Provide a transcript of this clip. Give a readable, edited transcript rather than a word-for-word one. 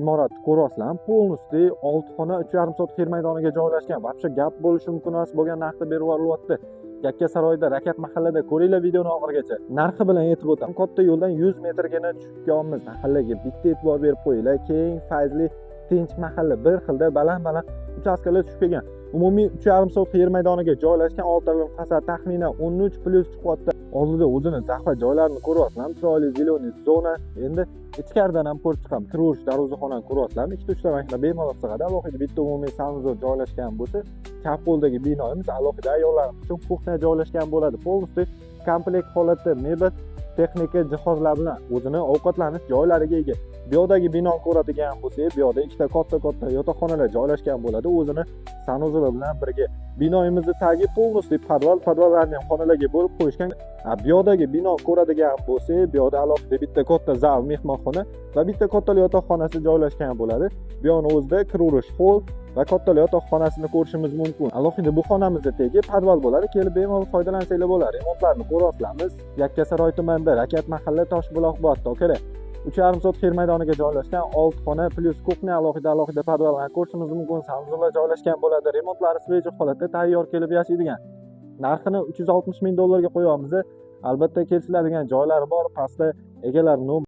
Imoratni ko'ryapsizlarmi? Полностью 6 xona, 3,5 sotix yer maydoniga joylashgan. Вообще gap bo'lishi mumkin emas bo'lgan narxda berib yuborilyapti. Yakkasaroyda, Rakat mahallada. Ko'ringlar videoni oxirigacha. Narxi bilan yetib o'taman. Katta yo'ldan 100 metrgina tushib kelyapmiz mahallaga. Bitta e'tibor berib qo'yinglar. Keng, fayzli, tinch mahalla. Bir xilda baland-baland uchastkalar tushib kelgan. Umumiy 3,5 sotix yer maydoniga joylashgan, olti fasad taxminan 13 plyus chiqyapti. Oldida o'zini zahva joylarini ko'ryapsizlarmi? Chiroyli зеленый zona. Endi ichkaridan ham ko'rib chiqamiz. Kiraverish darvozaxonani ko'ryapsizlarmi? Ikkita, uchta mashina bemalol sig'adi. Alohida bitta umumiy санузел joylashgan bo'lsa, chap qo'ldagi binoimiz alohida ayollarimiz uchun кухня joylashgan bo'ladi. Полностью komplekt holatda mebel, texnika jihozlar bilan o'zini ovqatlanish joylariga ega. Bu yoqdagi binoni ko'radigan bo'lsak, bu yoqda ikkita katta-katta yotoqxonalar joylashgan bo'ladi, o'zini санузел i bilan birga. Binoimizni tagi полностью podval, podvallarni ham xonalarga bo'lib qo'yishgan. Bu yoqdagi binoni ko'radigan bo'lsak, bu yoqda alohida bitta katta zal, mehmonxona va bitta katta yotoqxonasi joylashgan bo'ladi. Bu yoqni o'zida kiraverish hol va katta yotoqxonasini ko'rishimiz mumkin. Alohida bu xonamizni tagi podval bo'ladi, kelib bemalol foydalansanglar bo'ladi. Remontlarni ko'ryapsizlarmi? Yakkasaroy tumanida, Rakat mahalla, Toshbuloq bor, akalar. 3,5 sotix yer maydoniga joylashgan 6 xona plyus кухня, alohida alohida podvallarni ko'rishimiz mumkin. Санузел lar joylashgan bo'ladi. Remontlari свежий holatda, tayyor kelib yashaydigan. Narxini 360 ming dollarga qo'yapmiz. Albatta kelishiladigan joylari bor. Pastda egalari